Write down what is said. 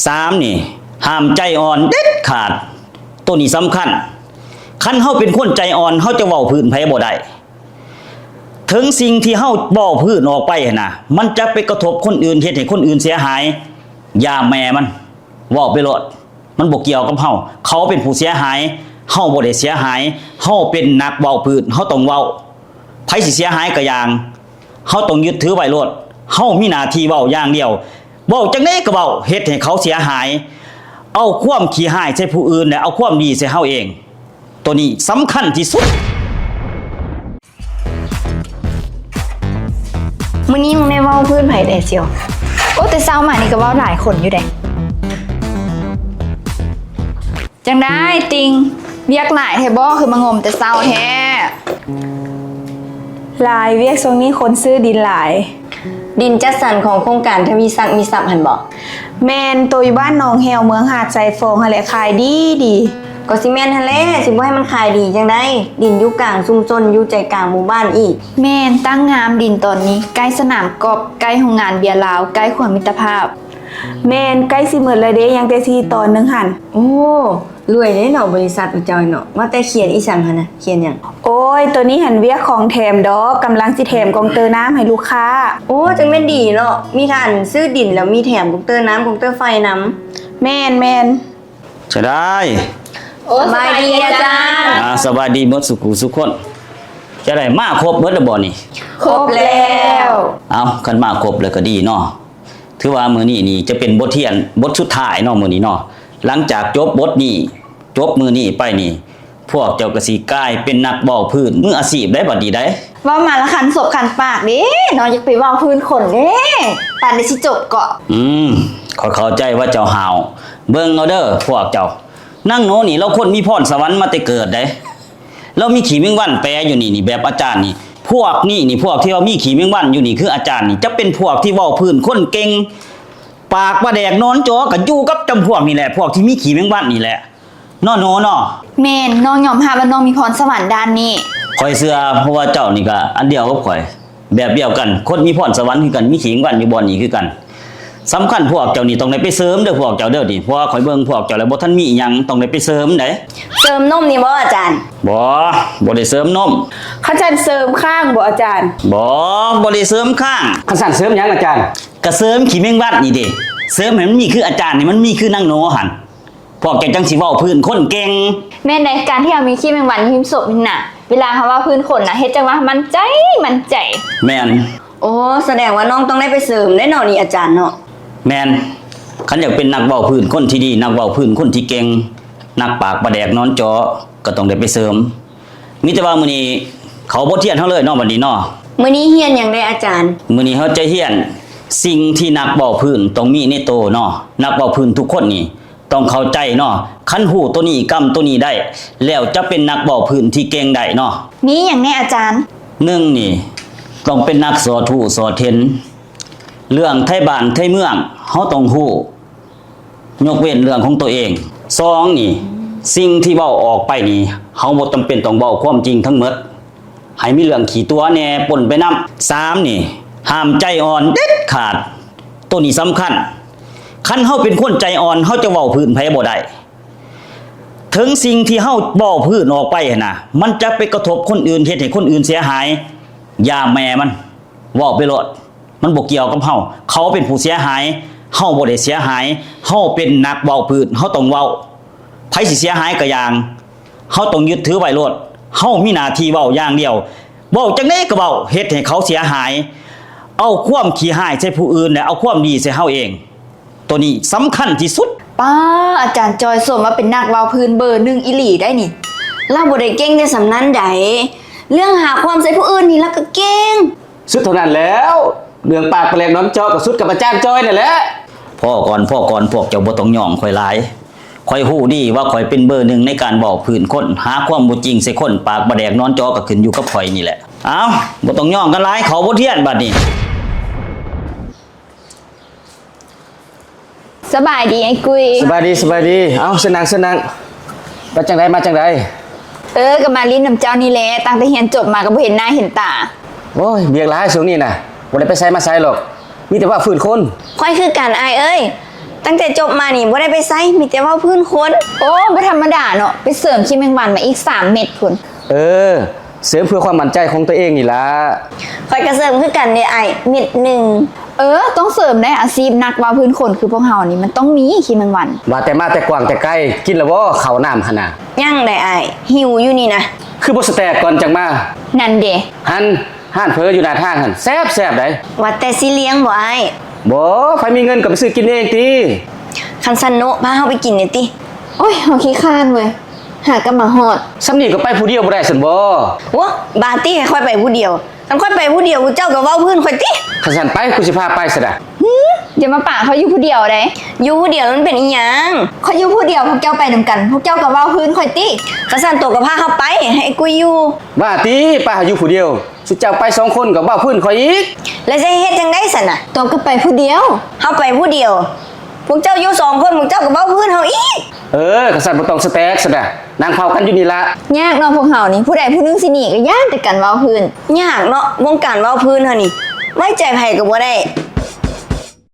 ສາມນີ້ ຫ້າມໃຈອ່ອນເດັດຂາດ. ໂຕນີ້ສຳຄັນ. ຄັນເຮົາເປັນຄົນໃຈອ່ອນ ເຮົາຈະເວົ້າພື້ນໃຜບໍ່ໄດ້. ເຖິງສິ່ງທີ່ເຮົາເວົ້າພື້ນອອກໄປຫັ້ນນະ ມັນຈະໄປກະທົບຄົນອື່ນ ເຮັດໃຫ້ຄົນອື່ນເສຍຫາຍ. ຢ່າແມ່ມັນ ເວົ້າໄປໂລດ. ມັນບໍ່ກ່ຽວກັບເຮົາ. ເຂົາເປັນຜູ້ເສຍຫາຍ, ເຮົາບໍ່ໄດ້ເສຍຫາຍ. ເຮົາເປັນນັກເວົ້າພື້ນ, ເຮົາຕ້ອງເວົ້າ. ໃຜຊິເສຍຫາຍກໍຢ່າງ, ເຮົາຕ້ອງຍຶດຖືໄວ້ໂລດ. ເຮົາມີໜ້າທີ່ເວົ້າຢ່າງດຽວ. ເວົ້າຈັ່ງໃດກໍເວົ້າ, ເຮັດໃຫ້ເຂົາເສຍຫາຍ. ເອົາຄວາມຂີ້ຮ້າຍໃສ່ຜູ້ອື່ນ ແລະ ເອົາຄວາມດີໃສ່ເຮົາເອງ. ໂຕນີ້ສຳຄັນທີ່ສຸດ. ມື້ນີ້ມຶງໄດ້ເວົ້າພື້ນໃຜແດ່ຊຽວ? ໂອ້ ແຕ່ເຊົ້າມານີ້ກໍເວົ້າຫຼາຍຄົນຢູ່ເດ. ຈັ່ງໃດຕິ່ງ ວຽກຫຼາຍແທ້ບໍ່ ຄືມາງົມແຕ່ເຊົ້າແທ້? ຫຼາຍ, ວຽກຊ່ວງນີ້ຄົນຊື້ດິນຫຼາຍ. ດິນຈັດສັນຂອງໂຄງການທະວີສັກມີຊັບຫັ້ນບໍ? ແມ່ນ, ໂຕຢູ່ບ້ານໜອງແຫ້ວ ເມືອງຫາດຊາຍຟອງຫັ້ນແຫຼະ ຂາຍດີດີ. ກໍຊິແມ່ນຫັ້ນແຫຼະ, ຊິບໍ່ໃຫ້ມັນຂາຍດີຈັ່ງໃດ? ດິນຢູ່ກາງຊຸມຊົນ, ຢູ່ໃຈກາງໝູ່ບ້ານອີກ. ແມ່ນ, ຕັ້ງງາມ, ດິນຕອນນີ້ໃກ້ສະໜາມກອບ, ໃກ້ໂຮງງານເບຍລາວ, ໃກ້ຂົວມິດຕະພາບ. ແມ່ນ, ໃກ້ຊິໝົດແລ້ວເດ້, ຍັງແຕ່ສີ່ຕອນໜຶ່ງຫັ້ນ. ໂອ້ ລວຍເດ້ເນາະ ບໍລິສັດຂອງເຈົ້າເນາະ. ວ່າແຕ່ຂຽນອີ່ຫຍັງຫັ້ນນະ? ຂຽນຫຍັງ? ໂອ້ຍ, ໂຕນີ້ຫັ້ນວຽກຂອງແຖມດອກ, ກຳລັງຊິແຖມກອງເຕີນ້ຳໃຫ້ລູກຄ້າ. ໂອ້ ຈັ່ງແມ່ນດີເນາະ, ມີທັງອັນຊື້ດິນ ແລ້ວມີແຖມກອງເຕີນ້ຳ ກອງເຕີໄຟນຳ. ແມ່ນ, ແມ່ນ. ຈະໄດ້. ໂອ້ ສະບາຍດີອາຈານ. ອ່າ ສະບາຍດີໝົດສູ່ຜູ້ສູ່ຄົນ. ຈະໄດ້ມາຄົບເບິດແລ້ວບໍ່ນີ້? ຄົບແລ້ວ. ເອົ້າ, ຄັນມາຄົບແລ້ວກໍດີເນາະ. ຖືວ່າມື້ນີ້ນີ້ຈະເປັນບົດຮຽນບົດສຸດທ້າຍເນາະ ມື້ນີ້ເນາະ. ຫຼັງຈາກຈົບບົດນີ້ ຈົບມື້ນີ້ໄປນີ້ ພວກເຈົ້າກໍຊິກາຍເປັນນັກເວົ້າພື້ນມືອາຊີບໄດ້ບັດນີ້ໄດ໋. ເວົ້າມາລະຄັນສົບຄັນປາກເດ້ເນາະ, ຢາກໄປເວົ້າພື້ນຄົນເດ້. ປານໃດຊິຈົບເກາະ? ອືມ ຂ້ອຍເຂົ້າໃຈວ່າເຈົ້າຫ້າວ. ເບິ່ງເອົາເດີພວກເຈົ້າ, ນາງໂນນີ້ລາວຄົນມີພອນສະຫວັນມາແຕ່ເກີດໄດ໋. ລາວມີຂີ້ແມງວັນແປຢູ່ນີ້ນີ້ ແບບອາຈານນີ້. ພວກນີ້ນີ້ ພວກທີ່ວ່າມີຂີ້ແມງວັນຢູ່ນີ້ ຄືອາຈານນີ້ ຈະເປັນພວກທີ່ເວົ້າພື້ນຄົນເກັ່ງ. ປາກປາແດກນອນຈໍກໍຢູ່ກັບຈຳພວກນີ້ແຫຼະ, ພວກທີ່ມີຂີ້ແມງວັນນີ້ແຫຼະ. ເນາະໜູເນາະ. ແມ່ນ, ນ້ອງຍອມຮັບວ່ານ້ອງມີພອນສະຫວັນດ້ານນີ້. ຂ້ອຍເຊື່ອ, ເພາະວ່າເຈົ້ານີ້ກໍອັນດຽວກັບຂ້ອຍ, ແບບດຽວກັນ, ຄົນມີພອນສະຫວັນຄືກັນ, ມີຂີ້ແມງວັນຢູ່ບ່ອນນີ້ຄືກັນ. ສຳຄັນພວກເຈົ້ານີ້ຕ້ອງໄດ້ໄປເສີມເດີພວກເຈົ້າເດີນີ້, ເພາະວ່າຂ້ອຍເບິ່ງພວກເຈົ້າແລ້ວບໍ່ທັນມີອີ່ຫຍັງ, ຕ້ອງໄດ້ໄປເສີມເດ້. ເສີມນົມນີ້ບໍ່ອາຈານ? ບໍ່, ບໍ່ໄດ້ເສີມນົມ. ຄັນຊັ້ນເສີມຂ້າງບໍ່ອາຈານ? ບໍ່, ບໍ່ໄດ້ເສີມຂ້າງ. ຄັນຊັ້ນເສີມຫຍັງອາຈານ? ກະເສີມຂີ້ແມງວັນນີ້ເດ້, ເສີມໃຫ້ມັນມີຄືອາຈານນີ້, ມັນມີຄືນາງໂນຫັ້ນ. ພວກເຈົ້າຈັ່ງຊິເວົ້າພື້ນຄົນເກັ່ງ. ແມ່ນໃດ໋, ການທີ່ເຮົາມີຂີ້ແມງວັນຢູ່ຮິມສົບນີ້ນະ, ເວລາເຮົາເວົ້າພື້ນຄົນນະ, ເຮັດຈັ່ງວ່າເຮົາໝັ້ນໃຈ, ໝັ້ນໃຈ. ແມ່ນ. ໂອ້, ສະແດງວ່ານ້ອງຕ້ອງໄດ້ໄປເສີມໄດ້ເນາະນີ້ອາຈານເນາະ. ແມ່ນ. ຄັນຢາກເປັນນັກເວົ້າພື້ນຄົນທີ່ດີ, ນັກເວົ້າພື້ນຄົນທີ່ເກັ່ງ, ນັກປາກປາແດກນອນຈໍ, ກໍຕ້ອງໄດ້ໄປເສີມ. ມີແຕ່ວ່າມື້ນີ້ເຂົ້າບົດຮຽນເຮົາເລີຍເນາະ, ບັດນີ້ເນາະ. ມື້ນີ້ຮຽນຫຍັງແດ່ອາຈານ? ມື້ນີ້ເຮົາຈະຮຽນສິ່ງທີ່ນັກເວົ້າພື້ນຕ້ອງມີໃນໂຕເນາະ. ນັກເວົ້າພື້ນທຸກຄົນນີ້ ຕ້ອງເຂົ້າໃຈເນາະ, ຄັນຮູ້ໂຕນີ້ ກຳໂຕນີ້ໄດ້ ແລ້ວຈະເປັນນັກເວົ້າພື້ນທີ່ເກັ່ງໄດ້ເນາະ. ມີຫຍັງແດ່ອາຈານ? ໜຶ່ງນີ້ ຕ້ອງເປັນນັກສໍ້ຮູ້ສໍ້ເຫັນ, ເລື່ອງໄທບ້ານໄທເມືອງເຮົາຕ້ອງຮູ້, ຍົກເວັ້ນເລື່ອງຂອງໂຕເອງ. ສອງນີ້ ສິ່ງທີ່ເວົ້າອອກໄປນີ້ ເຮົາບໍ່ຈຳເປັນຕ້ອງເວົ້າຄວາມຈິງທັງໝົດ. ໃຫ້ມີເລື່ອງຂີ້ຕົວະແດ່ປົນໄປນຳ. ສາມນີ້ ຫ້າມໃຈອ່ອນເດັດຂາດ. ໂຕນີ້ສຳຄັນ. ຄັນເຮົາເປັນຄົນໃຈອ່ອນ ເຮົາຈະເວົ້າພື້ນໃຜບໍ່ໄດ້. ເຖິງສິ່ງທີ່ເຮົາເວົ້າພື້ນອອກໄປຫັ້ນນະ ມັນຈະໄປກະທົບຄົນອື່ນ ເຮັດໃຫ້ຄົນອື່ນເສຍຫາຍ. ຢ່າແມ່ມັນ ເວົ້າໄປໂລດ. ມັນບໍ່ກ່ຽວກັບເຮົາ. ເຂົາເປັນຜູ້ເສຍຫາຍ, ເຮົາບໍ່ໄດ້ເສຍຫາຍ. ເຮົາເປັນນັກເວົ້າພື້ນ, ເຮົາຕ້ອງເວົ້າ. ໃຜຊິເສຍຫາຍກໍຢ່າງ, ເຮົາຕ້ອງຍຶດຖືໄວ້ໂລດ. ເຮົາມີໜ້າທີ່ເວົ້າຢ່າງດຽວ. ເວົ້າຈັ່ງໃດກໍເວົ້າ, ເຮັດໃຫ້ເຂົາເສຍຫາຍ. ເອົາຄວາມຂີ້ຮ້າຍໃສ່ຜູ້ອື່ນ ແລະ ເອົາຄວາມດີໃສ່ເຮົາເອງ. ໂຕນີ້ສຳຄັນທີ່ສຸດ. ປ້າ, ອາຈານຈອຍສົມວ່າເປັນນັກເວົ້າພື້ນເບີໜຶ່ງອີ່ຫຼີໄດ໋ນີ້. ລາວບໍ່ໄດ້ເກັ່ງແຕ່ສ່ຳນັ້ນໃດ໋, ເລື່ອງຫາຄວາມໃສ່ຜູ້ອື່ນນີ້ລາວກໍເກັ່ງ. ສຸດເທົ່ານັ້ນແລ້ວ, ເລື່ອງປາກປະແຫຼກນອນເຈາະກໍສຸດກັບອາຈານຈອຍນັ້ນແຫຼະ. ພໍກ່ອນ, ພໍກ່ອນ, ພວກເຈົ້າບໍ່ຕ້ອງຍ້ອງຂ້ອຍຫຼາຍ. ຂ້ອຍຮູ້ດີວ່າຂ້ອຍເປັນເບີໜຶ່ງໃນການເວົ້າພື້ນຄົນ, ຫາຄວາມບໍ່ຈິງໃສ່ຄົນ, ປາກປະແດກນອນເຈາະກໍຂຶ້ນຢູ່ກັບຂ້ອຍນີ້ແຫຼະ. ເອົ້າ, ບໍ່ຕ້ອງຍ້ອງກັນຫຼາຍ, ເຂົ້າບົດຮຽນບັດນີ້. ສະບາຍດີອ້າຍກຸຍ. ສະບາຍດີ, ສະບາຍດີ. ເອົ້າ, ເຊີນນັ່ງ, ເຊີນນັ່ງ. ໄປຈັ່ງໃດ, ມາຈັ່ງໃດ? ເອີ, ກໍມາຫຼິ້ນນຳເຈົ້ານີ້ແຫຼະ, ຕັ້ງແຕ່ຮຽນຈົບມາກໍບໍ່ເຫັນໜ້າເຫັນຕາ. ໂອ້ຍ, ວຽກຫຼາຍຊ່ວງນີ້ນະ, ບໍ່ໄດ້ໄປໃສມາໃສດອກ, ມີແຕ່ເວົ້າພື້ນຄົນ. ຂ້ອຍຄືກັນ, ອ້າຍເອີຍ. ຕັ້ງແຕ່ຈົບມານີ້ບໍ່ໄດ້ໄປໃສ ມີແຕ່ເວົ້າພື້ນຄົນ. ໂອ້ ບໍ່ທຳມະດາເນາະ ໄປເສີມຂີ້ແມງວັນມາອີກສາມເມັດພຸ້ນ. ເອີ ເສີມເພື່ອຄວາມໝັ້ນໃຈຂອງຕົວເອງນີ້ລະ. ຂ້ອຍກໍເສີມຄືກັນເດ້ອ້າຍ ເມັດໜຶ່ງ. ເອີ ຕ້ອງເສີມໄດ໋ ອາຊີບນັກເວົ້າພື້ນຄົນຄືພວກເຮົານີ້ ມັນຕ້ອງມີຂີ້ແມງວັນ. ວ່າແຕ່ມາແຕ່ກວ້າງແຕ່ໄກ ກິນແລ້ວບໍ່ເຂົ້ານ້ຳຫັ້ນນະ? ຍັງໄດ໋ອ້າຍ ຫິວຢູ່ນີ້ນະ. ຄືບໍ່ສະແຕກກ່ອນຈັ່ງມາ? ນັ້ນເດ. ຫັ້ນ ຮ້ານເຝີຢູ່ໜ້າທາງຫັ້ນ ແຊບໆໃດ໋. ວ່າແຕ່ຊິລ້ຽງບໍ່ອ້າຍ? ບໍ່ ໃຜມີເງິນກໍໄປຊື້ກິນເອງຕິ. ຄັນຊັ້ນເນາະ ພາເຮົາໄປກິນແດ່ຕິ. ໂອ້ຍ ເຮົາຂີ້ຄ້ານເວີຍ ຫາກະມາຮອດ. ສ່ຳນີ້ກໍໄປຜູ້ດຽວບໍ່ໄດ້ຊັ້ນບໍ? ໂອ້ ບາຕິ ໃຫ້ຂ້ອຍໄປຜູ້ດຽວ. ຄັນຂ້ອຍໄປຜູ້ດຽວ ພວກເຈົ້າກໍເວົ້າພື້ນຂ້ອຍຕິ. ຄັນຊັ້ນໄປ ກູຊິພາໄປຊະດາ. ຫື ຢ່າມາປະ ຂ້ອຍຢູ່ຜູ້ດຽວໃດ໋. ຢູ່ຜູ້ດຽວມັນເປັນອີ່ຫຍັງ? ຂ້ອຍຢູ່ຜູ້ດຽວ ພວກເຈົ້າໄປນຳກັນ ພວກເຈົ້າກໍເວົ້າພື້ນຂ້ອຍຕິ. ຄັນຊັ້ນໂຕກໍພາເຮົາໄປ ໃຫ້ອ້າຍກຸ້ຍຢູ່. ບາຕິ ປະເຮົາຢູ່ຜູ້ດຽວ. ຊຸເຈົ້າໄປສອງຄົນກໍເວົ້າພື້ນຂ້ອຍອີກ. ແລ້ວຊິເຮັດຈັ່ງໃດຊັ້ນນະ? ໂຕກໍໄປຜູ້ດຽວ. ເຮົາໄປຜູ້ດຽວ ພວກເຈົ້າຢູ່ສອງຄົນ ພວກເຈົ້າກໍເວົ້າພື້ນເຮົາອີກ. ເອີ ຄັນຊັ້ນບໍ່ຕ້ອງສະແຕກຊະດາ ນັ່ງເຝົ້າກັນຢູ່ນີ້ລະ. ຍາກເນາະພວກເຮົານີ້ ຜູ້ໃດຜູ້ໜຶ່ງຊິໜີກໍຢ້ານແຕ່ກັນເວົ້າພື້ນ. ຍາກເນາະ ວົງການເວົ້າພື້ນເຮົານີ້ ໄວ້ໃຈໃຜກໍບໍ່ໄດ້.